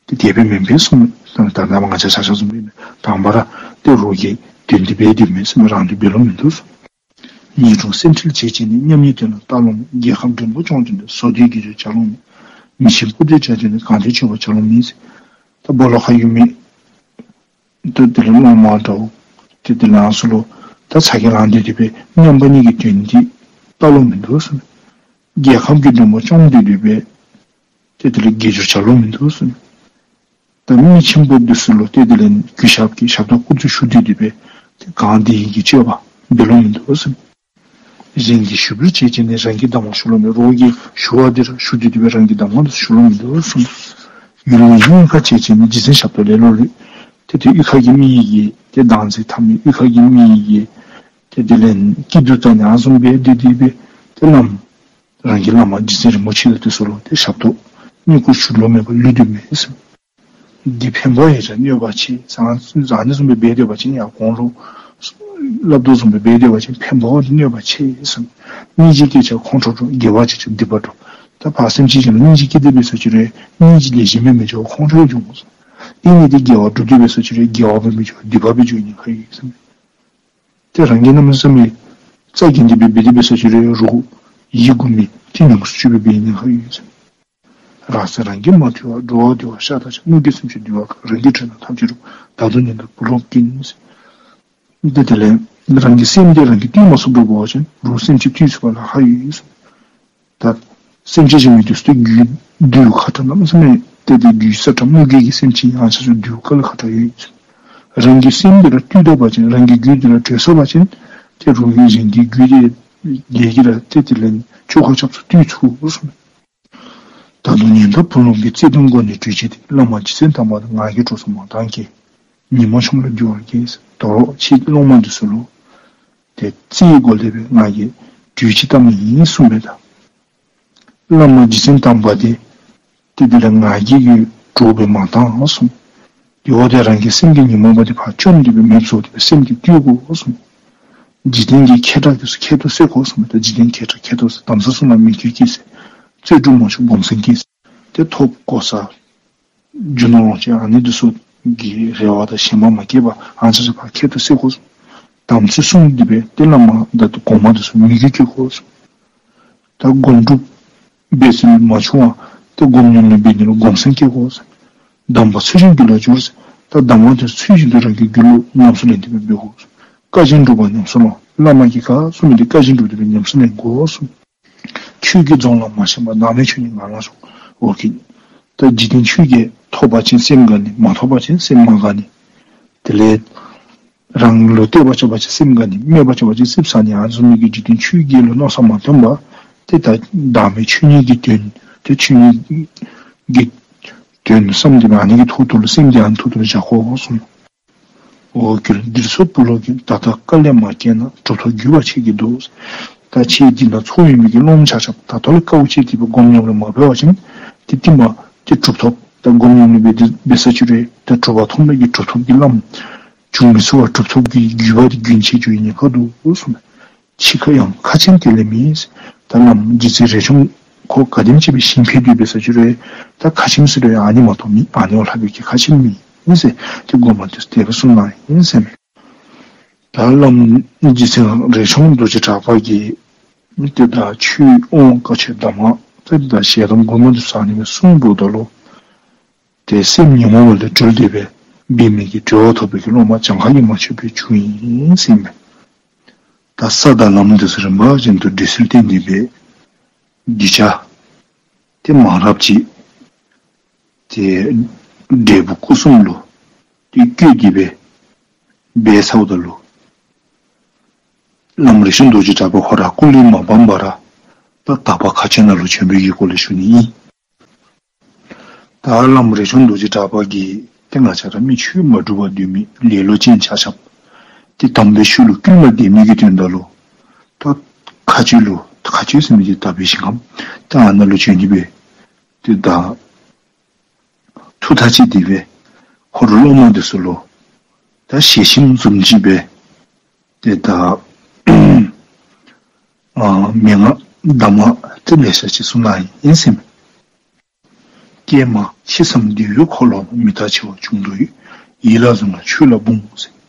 ཏེ་དེ་སྦེ་མེན་པས་གསུངས། ད་ད་ང་བཅས་ཆ་ཁྱབ་གསུངས་པས། དང་པ་ར་ཏེ་རོགས་ཀྱི་དོན་འདི་འབད་དེ་མེན་གསུངས། རང་དོན་འབད་ལོང་མིན་འདུག་གསུངས། ཉེར་དྲུང་སེམས་ཁྲལ་བྱེད་བྱེད་ནས། མཉམ་ཉིད་དོན་ལ་ལྟ་ལོང་མེད། རྒྱལ་ཁམས་མགྲོན་པོ་སྐྱོང་བྱེད་ནས། བཟོ་ལྟའི་དགེ་སྦྱོར་བྱ་ལོང་མེད། མི་ཆེན་སྐུ་ལྡན་བྱ་བྱེད་ནས། གང་དེ་སྤྱོད་པ་བྱ་ལོང་མེད། ད་སྦོ་ལོགས་ཁར་ཡོད་མི་ད་དེ་ལས་སློབ་མ་འདྲཝ་ཏེ་དེ་ལས་ཨ་ནི་ཚུ་ལུ་ད་ཚ་གྱང་ལང་སྟེ་དེ་སྦེ་མཉམ་པ་ཉིད་ཀྱི་དོན་འདི་ལྟ་ལོང་མིན་འདུག་གསུངས། རྒྱལ་ཁམས་ཀྱི་མགྲོན་པོ་སྐྱོང་སྟེ་དེ་སྦེ་ཏེ་དེ་ལས་དགེ་སྦྱོར་བྱ་ལོང་མིན་འདུག་གསུངས། ད་མི་ཆེན་པོ་འདི་ཚུ་ལུ་ཏེ་དེ་ལས་གུས་ཞབས་ཀྱི་ཞབས་ཏོག་སྐུ་མདུན་ཞུ་སྟེ་དེ་སྦེ་ཏེ་གང་དེ་ཡི་གི་སྤྱོད་པ་འབད་ལོང་མིན་འདུག་གསུངས། གཞན་གྱི་ཞུ་འབུལ་བྱེད་བྱེད་ནས། རང་གི་གདམས་ངག་ཞུ་ལོང་མེད། རོགས་ཀྱི་ཞུ་བ་འདི་ར་ཞུ་སྟེ་དེ་སྦེ་རང་གི་གདམས་ངག་འདི་ཞུ་ལོང་མིན་འདུག་གསུངས། ཡུལ་མི་གཉེན་ཁ་བྱེད་བྱེད་ནས། རྗེ་བཙུན་ཞབས་ཏོག་ལེ་ལོ་ལུས། ཏེ་དེ་གཡུས་ཁ་གི་མི་གི་ཏེ་སྡང་ཚིག་འཐབ་མི་གཡུས་ཁ་གི་མི་གི་ཏེ་དེ་ལས་སྐྱིད་སྡུག་བལྟ་ནི་ཨ་ནི་བཟུམ་སྦེ་དེ་དེ་སྦེ་ཏེ་བླམ་རང་གི་བླ་མ་རྗེ་བཙུན་རིན་པོ་ཆེ་དང་དེ་ཚུ་ལུ་ཏེ་ཞབས་ཏོག་བསྙེན་བཀུར་ཞུ་ལོང་མེད་པར་ལུས་དོ་མེད་གསུངས། འདི་ཕན་པ་ཡོད་ཀྱང་གནོད་པ་ཆེ། ཟང་ཟང་ནི་བཟུམ་སྦེ་འབད་སྡོད་པ་ཅིན་ཡང་གོང་ལུ་སླབ་དོ་བཟུམ་སྦེ་འབད་སྡོད་པ་ཅིན་ཕན་པ་འདི་གནོད་པ་ཆེ་གསུངས། སྙིང་རྗེ་སྐྱེས་ཀྱང་ཁོང་ཁྲོ་འགྲོ། དགེ་བ་བྱས་ཀྱང་སྡིག་པ་འགྲོ། ད་ཕར་སེམས་ཅན་གཞན་ལུ་སྙིང་རྗེ་སྐྱེས་ཏེ་འབད་སོ་ཅི་རུང་སྙིང་རྗེ་ལེགས་ཤོམ་སྦེ་མི་འགྱོ། ཁོང་ཁྲོ་འགྱོ་འོང་གསུངས། ཨིན་ནི་འདི་དགེ་བ་སྒྲུབ་སྟེ་འབད་སོ་ཅི་རུང་དགེ་བ་སྦེ་མི་འགྱོ། སྡིག་པ་སྦེ་འགྱོ་ནི་ཁར་ཡོད་གསུངས། ཏེ་རང་གིས་གནམ་མེད་ས་མེད་རྩ་འགེངས་ཏེ་འབད་འབད་དེ་འབད་སོ་ཅི་རུང་རོགས་ཡིད་མགུ་མི་ཏེ་ཉམས་སུ་ཅིག་སྦེ་འབད་ནི་ཁར་ཡོད་གསུངས། རང་སེམས་རང་གིས་མ་ཐུལ་བར། འགྲོ་བ་འདུལ་བར་ཤ་སྟག་ཅིང་། གནོད་སྐྱེལ་སེམས་ཅན་འདུལ་བ་གང་། རང་གི་དྲིན་དང་ཐམས་ཅད་རུང་། ད་དུང་ཉོན་དང་བུ་སློབ་ཀུན། ཏེ་དེ་ལས་རང་གི་སེམས་འདི་རང་གིས་བཏུལ་མ་ཚུགས་པར་འབད་བ་ཅིན་རོགས་སེམས་ཅན་བཏུལ་ཚུགས་པ་ལ་ཧ་ཡོད་གསུངས། ད་སེམས་ཅན་གཞན་མི་འདི་ཚུ་ཏེ་རྒྱུད་འདུལ་ཁག་དྲགས་གནམ་མེད་ས་མེད་ཏེ་དེ་རྒྱུད་སྲ་ཀྲག་དམུ་རྒོད་ཀྱི་སེམས་ཅན་ཡང་ཆ་ཆུ་འདུལ་དཀའ་ལས་ཁག་དྲགས་ཡོད་གསུངས། རང་གི་སེམས་འདི་ར་བཏུལ་ད་པ་ཅིན་རང་གི་རྒྱུད་འདི་ར་གྲོལ་སོང་པ་ཅིན་ཏེ་རོགས་ཀྱི་གཞན་གྱི་རྒྱུད་འདི་རྒྱལ་གྱི་ར་ཏེ་དེ་ལས་ཆོ་ག་རྐྱབ་ཚུགས་བཏུལ་ཚུགས་གསུངས། ད་དུང་ཉོན་དང་བུ་སློབ་ཀྱིས། བརྩེ་གདུང་སྒོ་ནས་གྲོས་བྱས་ཏེ། བླ་མ་རྗེ་བཙུན་དམ་པ་དང་། ང་གིས་གྲོགས་སུ་མ་བཏང་གིས། ཉོན་མོངས་ཆོམ་ར་འདུལ་བར་བགྱི། དོ་རུང་ཁྱེད་སློབ་མ་འདི་ཚུ་ལུ་ཏེ་བརྩེའི་སྒོ་ལས་སྦེ་ང་གིས་གྲོས་ཅིག་བཏང་མི་ཨིན་གསུངས་པས། ད་བླ་མ་རྗེ་བཙུན་དམ་པ་འདི་ཏེ་དེ་ལས་ང་གིས་གི་གྲོགས་སྦེ་མ་བཏང་གསུངས། དེ་འབདཝ་ད་རང་གི་སེམས་ཀྱི་ཉོན་མོངས་པ་འདི་ཕར་བཅོམ་སྟེ་སྦེ་མེདཔ་བཟོ་སྟེ་སྦེ་སེམས་འདི་བཏུལ་དགོ་གསུངས། འཇིག་རྟེན་གྱི་མཁས་དྲགས་འདི་ཚུ་ཁྱད་དུ་གསད་དགོ་གསུངས། ད་འཇིག་རྟེན་མཁས་དྲགས་ཁྱད་དུ་གསད། དམ་ཚིག་བསྲུང་ལ་མོས་གུས་བསྐྱེད་ཟེར། རྩོལ་སྒྲུབ་མ་བཅུག་སྒོམ་གསུམ་བསྐྱེད་ཟེར། ཏེ་ཐོབ་གོ་ས་རྒྱུ་ནོར་ལོངས་སྤྱོད་ཨ་ནི་འདི་ཚུ་གི་རེ་བ་དང་ཞེན་པ་མ་བསྐྱེད་པར་ཨ་ནི་ཚུ་ཕར་ཁྱད་དུ་གསད་དགོ་གསུངས། དམ་ཚིག་བསྲུང་སྟེ་སྦེ་ཏེ་བླ་མ་དང་གོང་མ་འདི་ཚུ་མོས་གུས་བསྐྱེད་དགོ་གསུངས། ད་སྒོམ་སྒྲུབ་འབད་ཚུལ་མ་བྱུང་བར་ཏེ་སྒོམ་ཉམས་ལེན་འབད་ནི་ལུ་སྒོམ་གསུམ་བསྐྱེད་དགོ་གསུངས། གདམས་པ་ཚུལ་བཞིན་རྒྱུད་ལ་སྦྱོར་ཟེར། ད་གདམས་པ་འདི་ཚུལ་བཞིན་དུ་རང་གི་རྒྱུད་ལུ་ཉམས་སུ་ལེན་ཏེ་སྦེ་འབད་དགོ་གསུངས། བཀའ་བཞིན་སྒྲུབ་པ་ཉམས་སུ་ལེན། བླ་མ་གིས་ག་གསུངས་མི་འདི་བཀའ་བཞིན་སྒྲུབ་སྟེ་སྦེ་ཉམས་སུ་ལེན་དགོ་གསུངས། ཆོས་ཀྱི་རྫོང་ལ་མ་ཞེན་པར། བདག་མེད་ཆོས་ཉིད་ངང་ལ་སོང་། འོ་གི་ད་འཇིག་རྟེན་ཆོས་བརྒྱད་ཐོབ་པ་ཅིན་སེམས་དགའ་ནི། མ་ཐོབ་པ་ཅིན་སེམས་མ་དགའ་ནི། དེ་ལས་རང་ལུ་བསྟོད་པ་རྐྱབ་པ་ཅིན་སེམས་དགའ་ནི། སྨད་པ་རྐྱབ་པ་ཅིན་སེམས་ཟ་ནི། ཨ་ནི་བཟུམ་མའི་གི་འཇིག་རྟེན་ཆོས་བརྒྱད་ལུ་མནོ་བསམ་མ་བཏོན་པར་ཏེ་ད་བདག་མེད་ཆོས་ཉིད་ཀྱི་དོན་ཏེ་ཆོས་ཉིད་ཀྱི་དོན་བསམ་སྟེ་སྦེ་ཨ་ནི་གི་ཐོག་ཏུ་ལུ་སེམས་འདི་ཨ་ནི་ཐོག་ཏུ་ལུ་བཞག་དགོ་གསུངས། འོ་གི་འདིར་སོགས་བུ་སློབ་ཀྱིས། ད་ལྟ་དཀའ་ལས་མ་བསྐྱལ་ན། གྲུབ་ཐོབ་བརྒྱུད་པ་ཆེ་གི་འདུག། ད་ཁྱེད་འདི་ན་ཚོགས་ཡོད་མི་གི་སློབ་མ་ཆ་ཁྱབ་ད་ལྟོ་ལས་དཀའཝ་སྤྱད་དེ་སྦེ་སྒོམ་ཉམས་ལེན་མ་འབད་བ་ཅིན་ཏེ་རྟིང་མ་ཏེ་གྲུབ་ཐོབ་ད་སྒོམ་ཉམས་ལེན་འབད་དེ་འབད་ས་ཅིག་རུང་ད་གྲུབ་པ་ཐོབ་ནི་གི་གྲུབ་ཐོབ་ཀྱི་ལམ་འབྱུང་མི་ཚུགས་པར་གྲུབ་ཐོབ་ཀྱི་བརྒྱུད་པ་འདི་རྒྱུན་ཆད་འགྱོ་ནི་ཁར་འདུག་གསུངས། འཆི་ཁ་ཡང་ཁ་ཆེམས་དེ་ལས་མེད། ད་བླམ་རྗེ་བཙུན་རས་ཆུང་ཁོ་ག་དེམ་ཅིག་སྦེ་ཞིང་ཕེབས་ཏེ་འབད་ས་ཅིག་རུང་ད་ཁ་ཆེམས་ཟེར་རུང་ཨ་ནི་མ་གཏོགས་མེད། ཨ་ནི་བ་ལྷག་པའི་གི་ཁ་ཆེམས་མེད་ཟེར་ཏེ་དགོངས་པ་དེ་དེ་སྦེ་གསུངས་གནང་ཡི་ཟེར་མས། ད་བླམ་རྗེ་བཙུན་རས་ཆུང་རྡོ་རྗེ་གྲགས་པ་གིས་ཏེ་ད་ཆོས་དབང་བཀའ་ཆོས་གདམས་ངག་ཏེ་ད་ཞལ་གདམས་མགུར་མ་འདི་ཚུ་ཨ་ནི་སྦེ་གསུངས་འབདཝ་ད་ལུ་ཏེ་སེམས་ཉོན་མོངས་པ་ལས་གྲོལ་ཏེ་སྦེ་འབད་མི་གི་གྲོལ་བ་ཐོབ་པའི་གི་སློབ་མ་གྱངས་ཁ་གིས་མ་ཆོད་པའི་བྱུང་ཡི་ཟེར་མས། ད་ས་དང་ལམ་འདི་ཚུ་རིམ་པ་བཞིན་དུ་འདྲེས་སེལ་བསྟན་ཏེ་སྦེ་གདུལ་བྱ་ཏེ་མང་རབས་ཅིག་ཏེ་འབྲས་བུ་སྐུ་གསུམ་ལུ་ཏེ་བཀོད་དེ་སྦེ་འབད་ཚརཝ་ད་ལུ་བླམ་རས་ཆུང་རྡོ་རྗེ་གྲགས་པ་ཁོ་ར་སྐུ་ལུས་མ་སྦམ་པར་ད་དག་པ་མཁའ་སྤྱོད་ནང་ལུ་བྱོན་པའི་གི་སྐོར་ལས་ཞུ་ནི་ཨིན། ད་བླམ་རས་ཆུང་རྡོ་རྗེ་གྲགས་པ་གིས་ཏེ་ང་བཅས་ར་མི་ཆོས་མ་འགྲུབ་པར་སྡོད་མི་ལེ་ལོ་ཅན་ཆ་ཁྱབ་ཏེ་དམ་པའི་ཆོས་ལུ་བསྐུལ་མ་འདེབས་ནི་གི་དོན་དག་ལུ་ད་མཁའ་སྤྱོད་ལུ་མཁའ་སྤྱོད་ཟེར་མི་འདི་དག་པའི་ཞིང་ཁམས་ད་ཨ་ནཱ་ལུ་བྱོན་ཏེ་སྦེ་ཏེ་ད་ཐུགས་ཐག་བཅད་དེ་སྦེ་འཁོར་སློབ་མ་འདི་ཚུ་ལུ་ད་ཞལ་ཆེམས་བཟུམ་ཅིག་སྦེ་ཏེ་ད་ཨ་མན་ངག་གདམས་ངག་ཏེ་ལེ་ཤ་ཅིག་གསུངས་གནང་ཡི་ཟེར་མས། ཀྱེ་མ་ཕྱི་མཚམས་འདུལ་བའི་འཁོར་ལོ་ན། མི་རྟག་འཆི་བ་བྱུང་དོ་ཡོད། ཡིད་ལ་བཟུང་ན་ཆོས་ལ་འབུངས་ཟེར།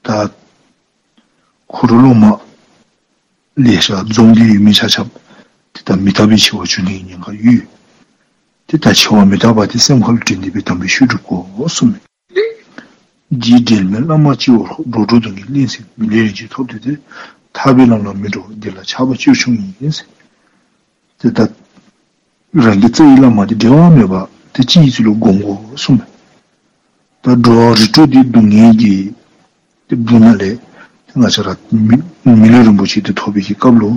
ད་འཁོར་སློབ་མ་ལེ་ཤ་འཛོམས་ཏེ་ཡོད་མི་ཆ་ཁྱབ་ཏེ་ད་མི་རྟག་པའི་འཆི་བ་འབྱུང་ནི་གི་ཉེན་ཁ་ཡོད། ཏེ་ད་འཆི་བ་མི་རྟག་པ་འདི་སེམས་ཁར་ལུ་དྲན་ཏེ་སྦེ་དམ་པའི་ཆོས་སྒྲུབ་དགོ་གསུངས་མས། རྗེས་འབྲལ་མེད་བླ་མ་སྤྱི་བོར་ཧོ། འགྲོ་དྲུག་སྡུག་བསྔལ་བླན་ཟིན་མི་ལུས་རིན་ཆེན་ཐོབ་འདོད་དེ། ཐར་པའི་ལམ་ལ་མི་འགྲོ་བ་འདི་ལ་ཆགས་པ་ཅིར་ཆུང་ཡིན་ཟེར། ཏེ་ད་རང་གི་རྩ་བའི་བླ་མ་འདི་འབྲལ་བ་མེད་པར་ཏེ་གཅིག་གིས་གཅིག་ལུ་སྒོམ་དགོ་གསུངས་མས། ད་འགྲོ་བ་རིགས་དྲུག་འདི་སྡུག་བསྔལ་གྱི་ཏེ་སྦུག་ན་ལས་ཏེ་ང་བཅས་ར་མི་མི་ལུས་རིན་པོ་ཆེ་འདི་ཐོབ་པའི་གི་སྐབས་ལུ་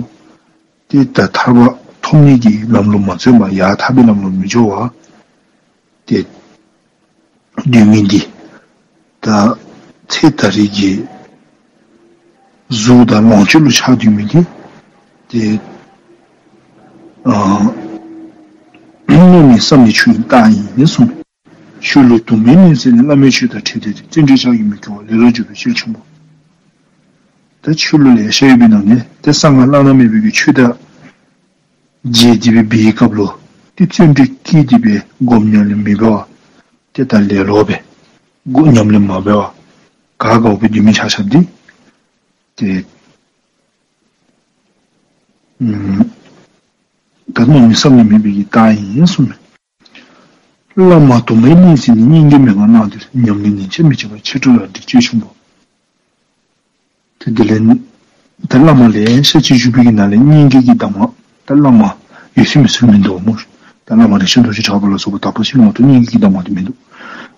ཏེ་ད་ཐར་པ་ཐོབ་ནི་གི་ལམ་ལུ་མ་འཛུལ་བར་ཡར་ཐར་པའི་ལམ་ལུ་མི་འགྱོ་བར་ཏེ་སྡོད་མི་འདི་ད་ཚེ་ད་རེས་ཀྱི་གཟུགས་དང་ལོངས་སྤྱོད་ལུ་ཆགས་སྡོད་མི་འདི་ཏེ་ཨ་སྔོན་ནས་བསམ་ནས་ཆུ་ཡི་རྟགས་ཡིན་གསུངས། ཆོས་ལུ་དུ་མས་བརླན་ཟིན་ནས། བླ་མའི་ཆོས་དང་འཕྲད་འདོད་དེ། བརྩོན་འགྲུས་ལྕགས་ཀྱུས་མི་ཁྱོར་བ། ལེ་ལོར་འཇུག་པའི་ཅིར་ཆུང་བ། ད་ཆོས་ལུ་ལེ་ཤ་ཡོད་པའི་ནང་ནས་ཏེ་གསང་སྔགས་བླ་ན་མེད་པའི་གི་ཆོས་དང་མཇལ་ཏེ་སྦེ་འབད་བའི་སྐབས་ལུ་ཏེ་བརྩོན་འགྲུས་བསྐྱེད་དེ་སྦེ་སྒོམ་ཉམས་ལེན་མི་འབད་བར་ཏེ་ད་ལེ་ལོ་སྦེ་སྒོམ་ཉམས་ལེན་མ་འབད་བར་དགའ་དགའཝ་སྦེ་སྡོད་མི་ཆ་ཁྱབ་འདི་ཏེ་ཨམ་ད་སྔོན་ནས་བསམ་ནས་མེད་པའི་གི་རྟགས་ཡིན་གསུངས་མས། བླ་མ་དུ་མས་བརླན་ཟིན་ནས། སྙིང་གའི་མན་ངག་གནང་འདོད་ཟེར། ཉམས་ལེན་ཉིན་བྱེད་མི་བྱེད་པར། ཕྱི་དྲོ་ལ་འདྲིས་ཅིར་ཆུང་བ། ཏེ་དེ་ལས་ད་བླ་མ་ལེ་ཤ་ཅིག་བཞུགས་པའི་གི་ནང་ལས་སྙིང་གའི་གི་གདམས་ངག་ད་བླ་མ་ཡོད་ཚུལ་མེད་ཚུལ་མིན་འདུག་སྨོ། ད་བླ་མ་རས་ཆུང་རྡོ་རྗེ་གྲགས་པ་ལ་སོགས་པ་དག་པ་ཅིག་ལུ་མ་གཏོགས་སྙིང་གའི་གི་གདམས་ངག་འདི་མིན་འདུག།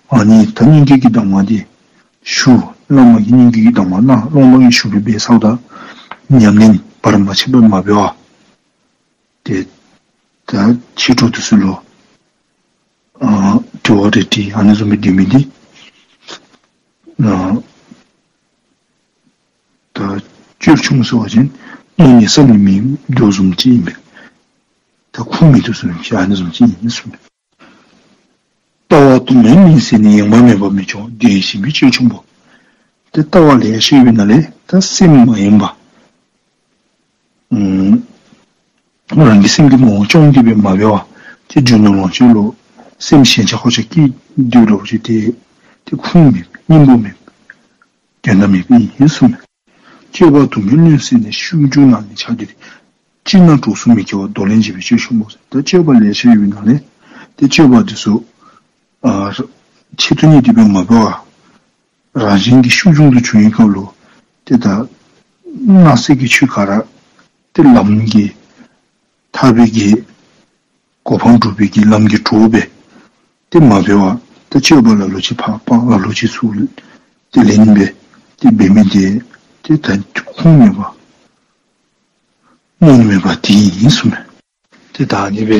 ཨ་ནི་ད་སྙིང་གའི་གི་གདམས་ངག་འདི་ཞུ། བླ་མ་གིས་སྙིང་གའི་གི་གདམས་ངག་གནང་། སློབ་མ་གིས་ཞུ་སྦེ་འབད་ཚརཝ་ད་ཉམས་ལེན་བར་མ་ཆད་པ་མ་འབད་བར་ཏེ་ད་ཕྱི་དྲོ་དེ་ཚུ་ལུ་ཨ་དྲི་བ་རེ་དྲི་ཨ་ནི་བཟུམ་སྦེ་སྡོད་མི་འདི་ཨ་ད་ཅིར་ཆུང་ཟེར་བ་ཅིན་སྔོན་ནས་བསམ་ནས་མེད་དོ་བཟུམ་ཅིག་ཨིན་པས། ད་ཁུངས་མེད་དོ་བཟུམ་ཅིག་ཨ་ནི་བཟུམ་ཅིག་ཨིན་གསུངས་མས། ལྟ་བ་དུ་མས་བརླན་ཟིན་ནས། ཡེངས་པ་མེད་པར་མི་སྐྱོ་བ། དོན་གཞན་པའི་ཅིར་ཆུང་བ། ཏེ་ལྟ་བ་ལེ་ཤ་ཡོད་པའི་ནང་ལས་ད་སེམས་མ་ཡེངས་པར་ཨམ་རང་གི་སེམས་ཀྱི་ངོ་བོ་བཅོམ་སྟེ་སྦེ་མ་འབད་བར་ཏེ་རྒྱུ་ནོར་ལོངས་སྤྱོད་ལུ་སེམས་ཞེན་ཆགས་ཁོག་ཆགས་སྐྱེས་སྡོད་འགྱོ་བ་ཅིན་ཏེ་ཏེ་ཁུངས་མེད་པའི་སྙིང་པོ་མེད་པའི་དོན་དག་མེད་པའི་ཨིན་གསུངས་མས། སྤྱོད་པ་དུ་མས་བརླན་ཟིན་ནས། ཤུགས་འབྱུང་ནང་ནས་ཆགས་འདོད་དེ། སྤྱིར་ན་གྲོགས་སུ་མི་སྐྱེ་བ། འདོར་ལེན་བྱེད་པའི་ཅིར་ཆུང་བ། ད་སྤྱོད་པ་ལེ་ཤ་ཡོད་པའི་ནང་ལས་ཏེ་སྤྱོད་པ་འདི་ཚུ་ཨ་ཆེད་དུ་གཉེར་ཏེ་སྦེ་མ་འབད་བར་རང་བཞིན་གྱིས་ཤུགས་འབྱུང་དུ་བྱུང་བའི་སྐབས་ལུ་ཏེ་ད་སྣང་སྲིད་ཀྱི་ཆོས་ག་ར་ཏེ་ལམ་གྱི་ཐར་པའི་གི་གོ་འཕང་སྒྲུབ་པའི་གི་ལམ་གྱི་གྲོགས་སྦེ་ཏེ་མ་འབད་བར་ཏེ་སྤྱོད་པ་ལ་ལུ་ཅིག་ཕར་སྤང་ལ་ལུ་ཅིག་ཚུར་ཏེ་ལེན་སྦེ་ཏེ་འབད་མི་འདི་ཏེ་ད་ཁུངས་མེད་པ་སྨོན་མེད་པ་དེ་ཨིན་གསུངས་མས། ཏེ་ད་ཨ་ནི་སྦེ་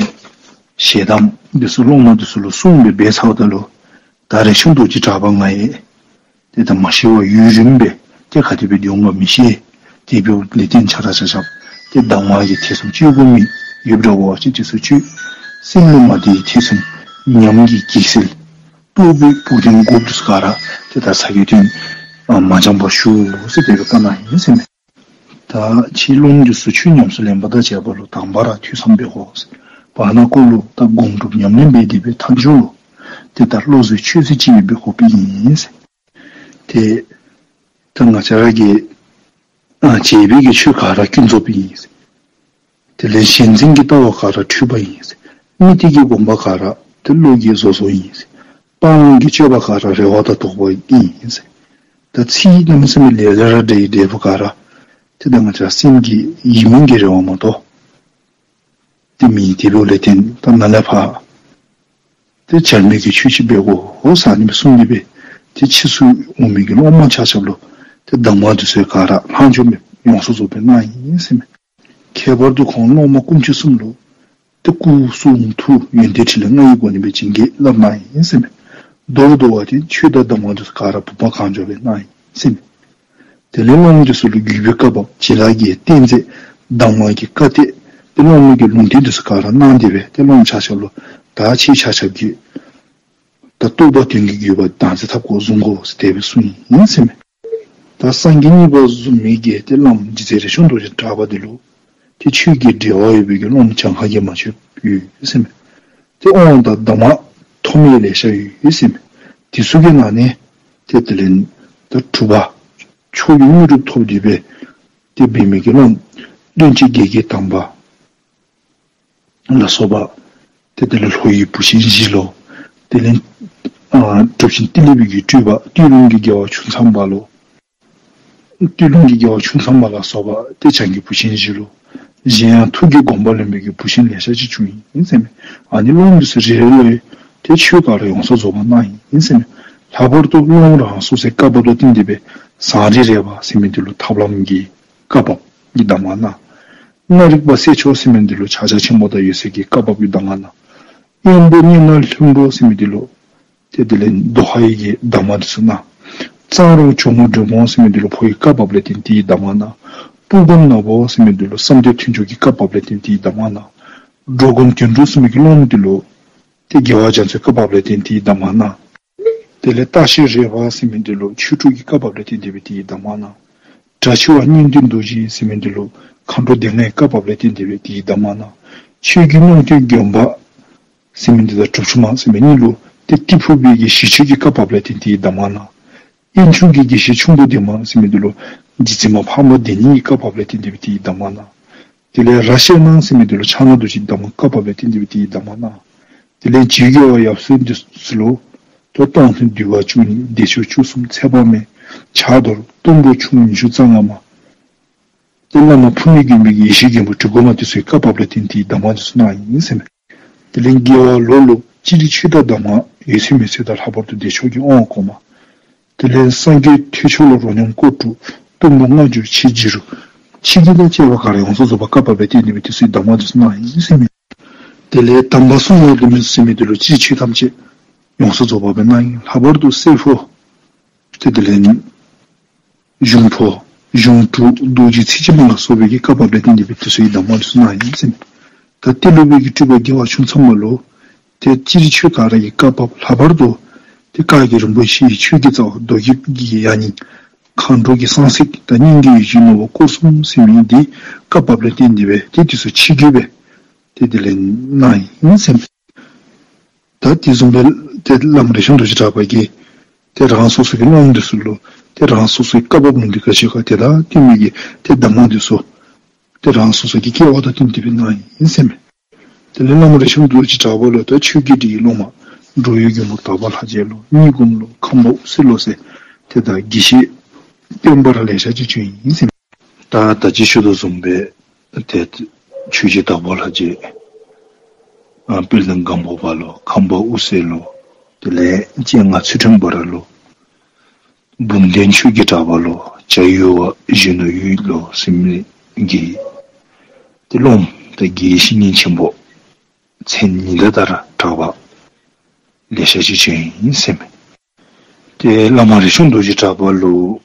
ཞལ་གདམས་འདི་ཚུ་སློབ་མ་འདི་ཚུ་ལུ་གསུངས་སྦེ་འབད་ཚརཝ་ད་ལུ་ད་རས་ཆུང་རྡོ་རྗེ་གྲགས་པ་ང་ཡང་ཏེ་ད་མ་ཤི་བར་ཡུན་རིངམོ་སྦེ་ཏེ་ག་དེ་སྦེ་སྡོད་འོང་ག་མི་ཤེས། དེ་འབདཝ་ལས་བརྟེན་ཆ་ར་ཆ་ཁྱབ་ཏེ་གདམས་ངག་གི་ཐེ་ཚོམ་སྐྱེ་དགོ་མི་ཡོདཔ་འདྲཝ་ཅིག་དེ་ཚུ་ཆོས་སེམས་ལུ་མ་བདེ་བའི་ཐེ་ཚོམ་ཉམས་ཀྱི་གེགས་སེལ་རྟོགས་པའི་བུ་སྟོན་དགོཔ་འདི་ཚུ་ག་ར་ཏེ་ད་ཚ་གྱང་ཏེ་མ་འབྱང་པར་ཞུ་ཟེར་དེ་སྦེ་བཀའ་གནང་ཡི་ཟེར་མས། ད་ཕྱི་སློབ་མ་འདི་ཚུ་ཆོས་ཉམས་སུ་ལེན་པ་དང་བཅས་པ་ལུ་དང་པ་ར་ཐོས་བསམ་འབད་དགོ། བར་ན་ཀོ་ལུ་ད་སྒོམ་སྒྲུབ་ཉམས་ལེན་འབད་དེ་སྦེ་མཐའ་མཇུག་ལུ་ཏེ་ད་བློ་བཟོད་ཆོས་བཟོད་ཅིག་སྦེ་འབད་དགོཔ་ཨིན་ཟེར། ཏེ་ད་ང་བཅས་ར་གི་ཨ་བྱས་པའི་གི་ཆོས་ག་ར་ཀུན་རྫོབ་ཨིན་ཟེར། དེ་ལས་གཞན་འཛིན་གྱི་ལྟ་བ་ག་ར་འཁྲུལ་པ་ཨིན་ཟེར། དམིགས་གཏད་ཀྱི་སྒོམ་པ་ག་ར་ཏེ་བློ་གི་བཟོ་བཟོཝ་ཨིན་ཟེར། སྤང་བླང་གི་སྤྱོད་པ་ག་ར་རེ་བ་དང་དོགས་པ་ཨིན་ཟེར། ད་ཚིག་གནམ་མེད་ས་མེད་ལེ་ལེ་ར་འདྲེ་ཡི་འབྲས་བུ་ག་ར་ ཏེ་ད་ང་བཅས་སེམས་ཀྱི་ཡིད་སྨོན་གྱི་རེ་བ་མ་གཏོགས་ཏེ་མེད། དེ་འབདཝ་ལས་བརྟེན་ད་ནཱ་ལས་ཕར་ཏེ་བྱར་མེད་ཀྱི་ཆོས་ཅིག་འབད་དགོ་ཟེར་ཨ་ནི་སྦེ་གསུངས་ཏེ་སྦེ་ཏེ་ཕྱིས་སུ་འོང་མི་གི་སློབ་མ་ཆ་ཁྱབ་ལུ་ཏེ་གདམས་ངག་འདི་ཚུ་ག་ར་ལྷག་འཕྲོ་མེད་ཡོངས་སུ་རྫོགས་སྦེ་གནང་ཡི་ཟེར་མས། ཁྱད་པར་དུ་ཁོང་སློབ་མ་དཀོན་མཆོག་གསུམ་ལུ་ཏེ་སྐུ་གསུང་ཐུགས་ཡོན་ཏན་ཕྲིན་ལས་ལྔ་ཡི་སྒོ་ནས་སྦེ་བྱིན་གྱིས་བརླབས་གནང་ཡི་ཟེར་མས། མདོར་བསྡུ་བ་ཅིན་ཆོས་དང་གདམས་ངག་འདི་ཚུ་ག་ར་བུམ་པ་གང་བྱོ་སྦེ་གནང་ཡི་ཟེར་མས། དེ་ལས་སློབ་མ་འདི་ཚུ་ལུ་བརྒྱུད་པའི་བཀའ་བབས་བྱིན་རླབས་ཀྱི་རྟེན་རྫས་གདམས་ངག་གི་བཀའ་གཏད་ཏེ་སློབ་མ་གི་ལུང་བསྟན་འདི་ཚུ་ག་ར་གནང་སྟེ་སྦེ་ཏེ་སློབ་མ་ཆ་ཁྱབ་ལུ་ད་ཁྱེད་ཆ་ཁྱབ་ཀྱིས་ད་རྟོགས་པ་དོན་གྱི་བརྒྱུད་པ་བདག་འཛིན་འཐབ་དགོ་བཟུང་དགོ་ཟེར་དེ་སྦེ་གསུངས་ཡི་ཟེར་མས། ད་སངས་རྒྱས་གཉིས་པ་བཟུམ་མའི་གི་ཏེ་བླམ་རྗེ་བཙུན་རས་ཆུང་རྡོ་རྗེ་གྲགས་པ་འདི་ལུ་ཏེ་ཆོས་ཀྱི་འབྲེལ་བ་ཡོད་པའི་གི་སློབ་མ་གྱངས་ཁ་གིས་མ་ཆོདཔ་ཡོད་ཟེར་མས། ཏེ་དབང་དང་གདམས་ངག་ཐོབ་མི་ལེ་ཤ་ཡོད་ཟེར་མས། དེ་ཚུ་གི་ནང་ནས་ཏེ་དེ་ལས་ད་གྲུབ་པ་མཆོག་གི་དངོས་གྲུབ་ཐོབ་སྟེ་སྦེ་ཏེ་འབད་མི་གི་སློབ་མ་བློན་ཆེན་དགེ་རྒན་དམ་པ་ལ་སོགས་པ་ཏེ་དེ་ལས་ལྷོ་ཡི་བུ་ཆེན་བཞི་ལོ། དེ་ལས་ཨ་གྲུབ་ཆེན་ཏི་ལི་པའི་གི་སྤྲུལ་པ་སྟོད་ལུང་གི་རྒྱལ་བ་ཆུ་མཚམས་པ་ལོ། སྟོད་ལུང་གི་རྒྱལ་བ་ཆུ་མཚམས་པ་ལ་སོགས་པ་ཏེ་བྱང་གི་བུ་ཆེན་བཞི་ལོ། གཞན་ཡང་ཐུགས་ཀྱི་དགོངས་པ་ལེན་པའི་གི་བུ་ཆེན་ལེ་ཤ་ཅིག་བྱུང་ཡི་ཟེར་མས། ཨ་ནི་སློབ་མ་འདི་ཚུ་རེ་རེ་ལུ་ཏེ་ཆོས་ག་ར་ཡོངས་སུ་རྫོགས་པ་གནང་ཡི་ཟེར་མས། ལྷག་པར་དུ་སློབ་མ་རང་སོ་སོའི་བཀའ་བབས་ལ་བརྟེན་ཏེ་སྦེ་ཟངས་རི་རས་པ་ཟེར་མི་འདི་ལུ་ཐབས་ལམ་གྱི་བཀའ་བབས་ཀྱི་གདམས་ངག་གནང་། ལྔ་རིག་པ་གསལ་མཆོག་ཟེར་མི་འདི་ལུ་ཕྱག་རྒྱ་ཆེན་པོ་དང་འོད་གསལ་གྱི་བཀའ་བབས་ཀྱི་གདམས་ངག་གནང་། དབོན་པོ་གཉན་ནག་ལྷུན་པོ་ཟེར་མི་འདི་ལུ་ཏེ་དེ་ལས་དོ་ཧ་ཡི་གི་གདམས་ངག་འདི་ཚུ་གནང་། གཙང་རོང་ཇོ་མོ་འབྲུག་སྒོམ་ཟེར་མི་འདི་ལུ་ཕོ་ཡི་བཀའ་བབས་ལས་བརྟེན་དེའི་གདམས་ངག་གནང་། སྤུ་སྒོམ་ནག་པོ་ཟེར་མི་འདི་ལུ་བསམ་གཏན་ཐུན་འཇོག་གི་བཀའ་བབས་ལས་བརྟེན་དེའི་གདམས་ངག་གནང་། འགྲོ་མགོན་དོན་གྲུབ་ཟེར་མི་གི་སློབ་མ་འདི་ལུ་ཏེ་རྒྱལ་བ་རྒྱ་མཚོའི་བཀའ་བབས་ལས་བརྟེན་དེའི་གདམས་ངག་གནང་། དེ་ལས་སྟག་ཤར་རས་པ་ཟེར་མི་འདི་ལུ་ཆོས་དྲུག་གི་བཀའ་བབས་ལས་བརྟེན་ཏེ་སྦེ་དེའི་གདམས་ངག་གནང་། གྲྭ་ཆུ་བ་གཉན་སྟོན་རྡོ་རྗེ་ཟེར་མི་འདི་ལུ་མཁའ་འགྲོ་སྡེ་ལྔའི་བཀའ་བབས་ལས་བརྟེན་ཏེ་སྦེ་དེའི་གདམས་ངག་གནང་། ཆོས་ཀྱི་སྣང་སྟོན་དགོན་པ་ཟེར་མི་འདི་དང་གྲུབ་ཆུང་མ་ཟེར་མི་གཉིས་ལུ་ཏེ་ཏི་ཕུ་པའི་གི་ཞི་ཆོས་ཀྱི་བཀའ་བབས་ལས་བརྟེན་དེའི་གདམས་ངག་གནང་། དབྱིན་ཆུང་གི་དགེ་བཤེས་ཆུང་པོ་འདན་མ་ཟེར་མི་འདི་ལུ་རྗེ་བཙུན་མ་འཕགས་མ་དེ་ཉིད་ཀྱི་བཀའ་བབས་ལས་བརྟེན་ཏེ་སྦེ་དེའི་གདམས་ངག་གནང་། དེ་ལས་ར་ཤེ་ནང་ཟེར་མི་འདི་ལུ་ཕྱག་ན་རྡོ་རྗེའི་གདམས་ངག་བཀའ་བབས་ལས་བརྟེན་ཏེ་སྦེ་དེའི་གདམས་ངག་གནང་། དེ་ལས་རྗེ་རྒྱལ་བ་ཡབ་སྲས་འདི་ཚུ་ལུ་ཏེ་སྟོང་ཐུན་འདུས་པ་བཅུ་གཉིས་བདེ་མཆོག་བཅུ་གསུམ་ཚེ་དཔག་མེད་ཕྱག་རྡོར་གཏུམ་པོ་ཆུང་ཉི་ཤུ་རྩ་ལྔ་མ་ཏེ་བླ་མ་ཕུར་མི་དགོན་པའི་ཡེ་ཤེས་མགོན་པོ་གྲི་གུ་མ་འདི་ཚུའི་བཀའ་བབས་ལས་བརྟེན་དེའི་གདམས་ངག་འདི་ཚུ་གནང་ཡི་ཟེར་མས། དེ་ལས་རྒྱལ་བ་ལོ་ལུ་སྤྱིར་ཆོས་དང་གདམས་ངག་འོད་གསལ་མི་གསལ་དང་ལྷག་པར་དུ་བདེ་མཆོག་གི་དབང་གོང་མ། དེ་ལས་སངས་རྒྱས་ཐེག་མཆོག་ལ་རོ་སྙོམས་སྐོར་དྲུག་གཏུམ་པོ་ལྔ་བཅུ་ཆོས་རྗེ་རུ་ཆོས་རྒྱལ་དང་བཅས་པ་ག་ར་ཡོངས་སུ་རྫོགས་པ་བཀའ་བབས་ལས་བརྟེན་ཏེ་སྦེ་དེ་ཚུའི་གདམས་ངག་འདི་ཚུ་གནང་ཡི་ཟེར་མས། དེ་ལས་དམ་པ་གསུམ་ལ་འདུད་མི་ཟེར་མི་འདི་ལུ་སྤྱིར་ཆོས་ཐམས་ཅད་ཡོངས་སུ་རྫོགས་པ་སྦེ་གནང་ཡི། ལྷག་པར་དུ་བསྲེ་འཕོ་ཏེ་དེ་ལས་གཞུང་འཕོ་གཞུང་དྲུག་རྡོ་རྗེ་ཚིགས་བཅད་མ་ལ་སོགས་པའི་གི་བཀའ་བབས་ལས་བརྟེན་ཏེ་སྦེ་དེ་ཚུའི་གདམས་ངག་འདི་ཚུ་གནང་ཡི་ཟེར་མས། ད་ཏི་ལོ་པའི་གི་སྤྲུལ་པ་རྒྱལ་བ་ཆུང་མཚམས་པ་ལུ་ཏེ་སྤྱིར་ཆོས་ག་ར་གི་བཀའ་བབས། ལྷག་པར་དུ་ཏེ་བཀའ་བརྒྱུད་རིན་པོ་ཆེའི་ཆོས་ཀྱི་རྩ་བ་མདོ་རྒྱུད་ཀྱི་ཡང་སྙིང་མཁའ་འགྲོ་གི་གསང་ཚིགས་དང་སྙན་བརྒྱུད་ཡིད་བཞིན་ནོར་བུ་སྐོར་གསུམ་ཟེར་མི་འདི་བཀའ་བབས་ལས་བརྟེན་ཏེ་སྦེ་ཏེ་དེ་ཚུ་ཆོས་བརྒྱུད་སྦེ་ཏེ་དེ་ལས་གནང་ཡི་ཟེར་མས། ད་དེ་བཟུམ་སྦེ་ཏེ་བླམ་རས་ཆུང་རྡོ་རྗེ་གྲགས་པ་གིས་ཏེ་རང་སོ་སོ་གི་སློབ་མ་འདི་ཚུ་ལུ་ཏེ་རང་སོ་སོའི་བཀའ་བབས་ལུང་འདི་ག་ཅི་ག་དེ་དང་བསྟུན་མི་གི་ཏེ་གདམས་ངག་འདི་ཚུ་ཏེ་རང་སོ་སོ་གི་སྐལ་བ་དང་བསྟུན་ཏེ་སྦེ་གནང་ཡི་ཟེར་མས། དེ་ལས་བླམ་རས་ཆུང་རྡོ་རྗེ་གྲགས་པ་ལུ་ད་ཆོས་རྒྱལ་འབྲི་ཡི་སློབ་མ་འགྲོ་བའི་མགོན་པོ་དག་པ་ལྷ་རྗེ་ལོ། གཉིས་སྒོམ་ལོ། ཁམས་པ་དབུ་སེ་ལོ་ཟེར་ཏེ་ད་དགེ་བཤེས་སྟོན་པ་ར་ལེ་ཤ་ཅིག་བྱོན་ཡི་ཟེར་མས། ད་ད་ཅི་ཞུ་དོ་བཟུམ་སྦེ་ཏེ་ཆོས་རྗེ་དྭགས་པོ་ལྷ་རྗེ་ཨ་དཔལ་ལྡན་སྒམ་པོ་པ་ལོ། ཁམས་པ་དབུ་སེ་ལོ། དེ་ལས་སྤྱན་སྔ་ཚུལ་ཁྲིམས་འབའ་ར་ལོ། འབུམ་ལྡན་ཆོས་ཀྱི་གྲགས་པ་ལོ། བྱ་ཡུལ་བ་གཞོན་ནུ་ཡུལ་ལོ་ཟེར་མི་གི་ཏེ་སློབ་མ་ཏེ་དགེ་བཤེས་གཉེན་ཆེན་པོ་མཚན་ཉིད་ལས་ད་ར་གྲགས་པ་ལེ་ཤ་ཅིག་བྱོན་ཡི་ཟེར་མས། ཏེ་བླམ་རས་ཆུང་རྡོ་རྗེ་གྲགས་པ་ལུ་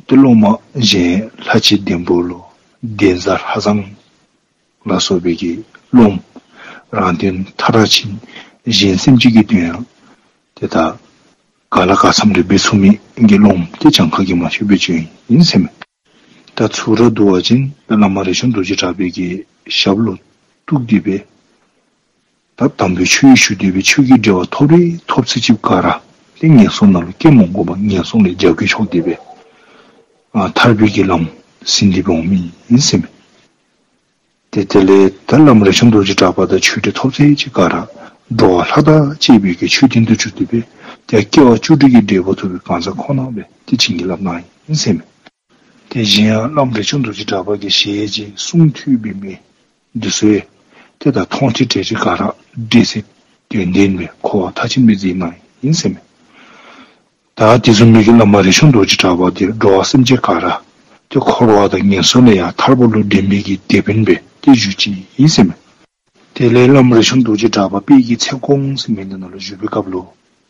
ཏེ་སློབ་མ་གཞན་ལྷ་རྗེ་ལྡེམ་པོ་ལོ། འདན་བཟའ་ལྷ་བཟང་ལ་སོགས་པའི་གི་སློབ་མ་རང་དོན་མཐར་ཕྱིན། གཞན་སེམས་ཅན་གྱི་དོན་ཡང་ཏེ་ད་ག་ལ་ག་འཚམས་རེ་འབད་ཚུགས་མི་གི་སློབ་མ་ཏེ་གྱངས་ཁ་གིས་མ་ཆོདཔ་སྦེ་བྱོན་ཡི་ཟེར་མས། ད་ཚུར་ར་བསྡུ་བ་ཅིན་ད་བླམ་རས་ཆུང་རྡོ་རྗེ་གྲགས་པའི་གི་ཞབས་ལུ་གཏུགས་ཏེ་སྦེ་ད་དམ་པའི་ཆོས་ཞུ་སྟེ་སྦེ་ཆོས་ཀྱི་འབྲེལ་བ་ཐོབ་རིགས་ཐོབ་ཚད་ཅིག་ག་ར་ཏེ་ངན་སོང་ནང་ལུ་སྐྱེ་མ་དགོ་པར་ངན་སོང་ལས་རྒྱབ་འགལ་ཆོག་སྟེ་སྦེ་ཨ་ཐར་པའི་གི་ལམ་ཟིན་ཏེ་སྦེ་འོང་མི་ཨིན་ཟེར་མས། ཏེ་དེ་ལས་ད་བླམ་རས་ཆུང་རྡོ་རྗེ་གྲགས་པ་དང་ཆོས་འབྲེལ་ཐོབ་ཚད་ཅིག་ག་ར་འགྲོ་བ་ལྷ་དང་བཅས་པའི་གི་མཆོད་རྟེན་དུ་གྱུར་ཏེ་སྦེ་ཏེ་སྐྱེ་བ་བཅུ་དྲུག་གི་འབྲས་བུ་ཐོབ་པའི་གང་ཟག་ཁོ་ན་སྦེ་ཏེ་བྱིན་གྱིས་བརླབས་གནང་ཡི་ཟེར་མས། དེ་བཞིན་ཡང་བླམ་རས་ཆུང་རྡོ་རྗེ་གྲགས་པ་གི་ཞལ་གྱི་གསུང་ཐོས་པའི་མི་འདི་ཚུ་ཡང་ཏེ་ད་མཐོང་ཆོས་འདྲེན་བྱེད་ག་ར་འདྲེས་སེ་ཡོན་ཏན་སྦེ་གོ་བ་མཐར་ཕྱིན་སྦེ་མཛད་གནང་ཡི་ཟེར་མས། ད་དེ་བཟུམ་མའི་གི་བླ་མ་རས་ཆུང་རྡོ་རྗེ་གྲགས་པ་འདི་འགྲོ་བ་སེམས་ཅན་ག་ར་ཏེ་འཁོར་བ་དང་ངན་སོང་ལས་ཡང་ཐར་པ་ལུ་འདྲེན་པའི་གི་དེད་དཔོན་སྦེ་ཏེ་བཞུགས་ཅི་ཨིན་ཟེར་མས། དེ་ལས་བླམ་རས་ཆུང་རྡོ་རྗེ་གྲགས་པ་དཔལ་གྱི་ཚལ་གོང་ཟེར་མི་འདི་ནང་ལུ་བཞུགས་པའི་སྐབས་ལུ་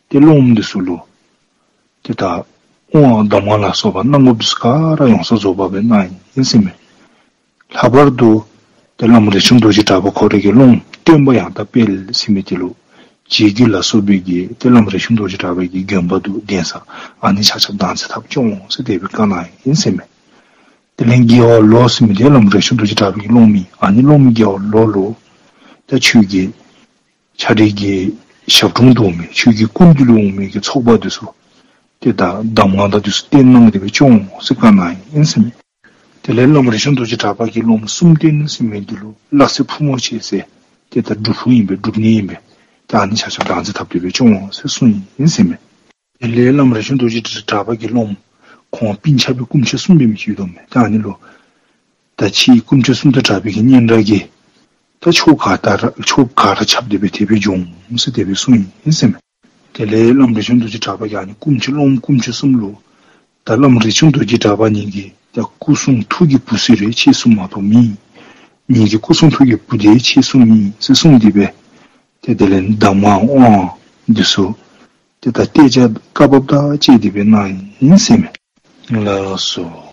ཏེ་སློབ་མ་འདི་ཚུ་ལུ་ཏེ་ད་དབང་གདམས་ངག་ལ་སོགས་པ་གནང་དགོཔ་འདི་ཚུ་ག་ར་ཡོངས་སུ་རྫོགས་པ་སྦེ་གནང་ཡི་ཟེར་མས། ལྷག་པར་དུ་ཏེ་བླམ་རས་ཆུང་རྡོ་རྗེ་གྲགས་པ་ཁོ་རའི་གི་སློབ་མ་སྟོན་པ་ཡང་དག་དཔལ་ཟེར་མི་འདི་ལུ་རྗེ་རྒྱུད་ལ་སོགས་པའི་གི་ཏེ་བླམ་རས་ཆུང་རྡོ་རྗེ་གྲགས་པ་གི་དགོན་པ་འདུག། གདན་ས་ཨ་ནི་ཆ་ཁྱབ་བདག་འཛིན་འཐབ་སྐྱོང་འོང་ཟེར་དེ་སྦེ་བཀའ་གནང་ཡི་ཟེར་མས། དེ་ལས་རྒྱལ་བ་ལོ་ཟེར་མི་འདི་བླམ་རས་ཆུང་རྡོ་རྗེ་གྲགས་པ་གི་སློབ་མ་ཨིན། ཨ་ནི་སློབ་མ་རྒྱལ་བ་ལོ་ལུ་ད་ཆོས་ཀྱི་ཕྱག་རིས་ཀྱི་ཞབས་དྲུང་དུ་འོང་མི་ཆོས་ཀྱི་སྐུ་མདུན་ལུ་འོང་མི་གི་ཚོགས་པ་འདི་ཚུ་ཏེ་ད་གདམས་ངག་དང་འདི་ཚུ་བསྟན་གནང་སྟེ་སྦེ་སྐྱོང་འོང་ཟེར་བཀའ་གནང་ཡི་ཟེར་མས། དེ་ལས་བླམ་རས་ཆུང་རྡོ་རྗེ་གྲགས་པ་གི་སློབ་མ་གསུམ་སྟོན་ཟེར་མི་འདི་ལུ་གླགས་ཚེ་ཕུ་མོ་ཆེ་ཟེར་ཏེ་ད་སྒྲུབ་ཕུག་ཨིན་པས། སྒྲུབ་གནས་ཨིན་པས། ད་ཨ་ནི་ཆ་ཁྱབ་བདག་འཛིན་འཐབ་སྟེ་སྦེ་སྐྱོང་འོང་ཟེར་གསུངས་ཡི་ཟེར་མས། དེ་ལས་བླམ་རས་ཆུང་རྡོ་རྗེ་གྲགས་པ་གི་སློབ་མ་ཁོང་སྤུན་ཆ་སྦེ་སྐུ་མཆེད་གསུམ་སྦེ་མི་ཅིག་ཡོདཔ་མས། ད་ཨ་ནི་ལུ་ད་ཕྱིའི་སྐུ་མཆེད་གསུམ་དང་གྲགས་པའི་གི་སྙན་གྲགས་ཀྱིས་ད་ཕྱོགས་ག་ད་ར་ཕྱོགས་ག་ར་ཁྱབ་སྟེ་སྦེ་དེ་སྦེ་འགྱོ་འོང་ཟེར་དེ་སྦེ་གསུངས་ཡི་ཟེར་མས། དེ་ལས་བླམ་རས་ཆུང་རྡོ་རྗེ་གྲགས་པ་གིས་ཨ་ནི་སྐུ་མཆེད་སློབ་མ་སྐུ་མཆེད་གསུམ་ལུ་ད་བླམ་རས་ཆུང་རྡོ་རྗེ་གྲགས་པ་ངེ་གི་ད་སྐུ་གསུང་ཐུགས་ཀྱི་བུ་ཚུ་རེ་ཁྱེད་གསུམ་མ་གཏོགས་མེད། ངེ་གི་སྐུ་གསུང་ཐུགས་ཀྱི་བུ་དེ་ཁྱེད་གསུམ་ཨིན་ཟེར་གསུངས་ཏེ་སྦེ་ཏེ་དེ་ལས་གདམས་ངག་དབང་འདི་ཚུ་ཏེ་ད་གཏད་བཅག་བཀའ་བབས་དང་བཅས་ཏེ་སྦེ་གནང་ཡི་ཟེར་མས། ལགས་སོ།